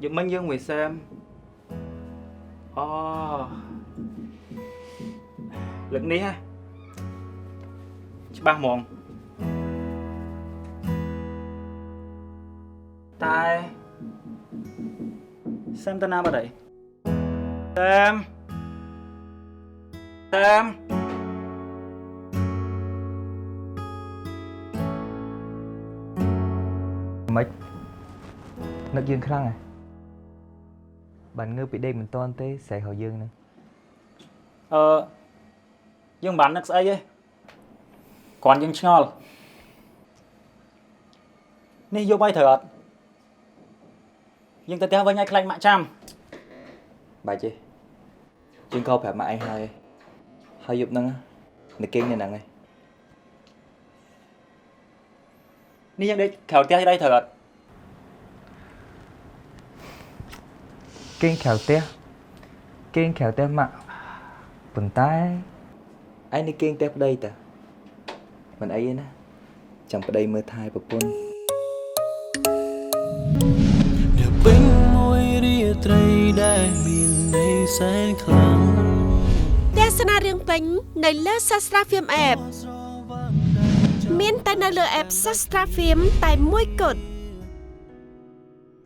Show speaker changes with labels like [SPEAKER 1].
[SPEAKER 1] យប់មិញយើងមួយសែមអូលើកនេះហ៎ច្បាស់ហ្មងតែសែមទៅណាបាត់ហើយសែមសែម
[SPEAKER 2] ម៉េចនឹកយើងខ្លាំងហ៎បានងើបពីដេកមិនតាន់ទេស្រែកហៅយើងហ្នឹង
[SPEAKER 1] អឺយើងមិនបាននឹកស្អីទេគ្រាន់យើងឆ្ងល់នេះយកឲ្យត្រូវអត់យើងទៅផ្ទះវិញឲ្យខ្លាចម៉ាក់ចាំ
[SPEAKER 2] បាច់ទេយើងក៏ប្រាប់ម៉ាក់ឯងហើយហើយយប់ហ្នឹងនៅគេងនៅហ្នឹងឯង
[SPEAKER 1] នេះយើងដេកក្រៅផ្ទះទេត្រូវអត់
[SPEAKER 2] គេងក្រៅផ្ទះគេងក្រៅផ្ទះម៉ាក់ប៉ុន្តែឯងនៅគេងផ្ទះប្តីតាមិនអីទេណាចាំប្តីមើលថែប្រពន្ធ
[SPEAKER 3] នៅពេញមួយរាត្រីដែលមានន័យសែនខ្លាំង
[SPEAKER 4] ទស្សនារឿងពេញនៅលើ Sastra Film App មានតែនៅលើ app Sastra Film តែមួយគត់។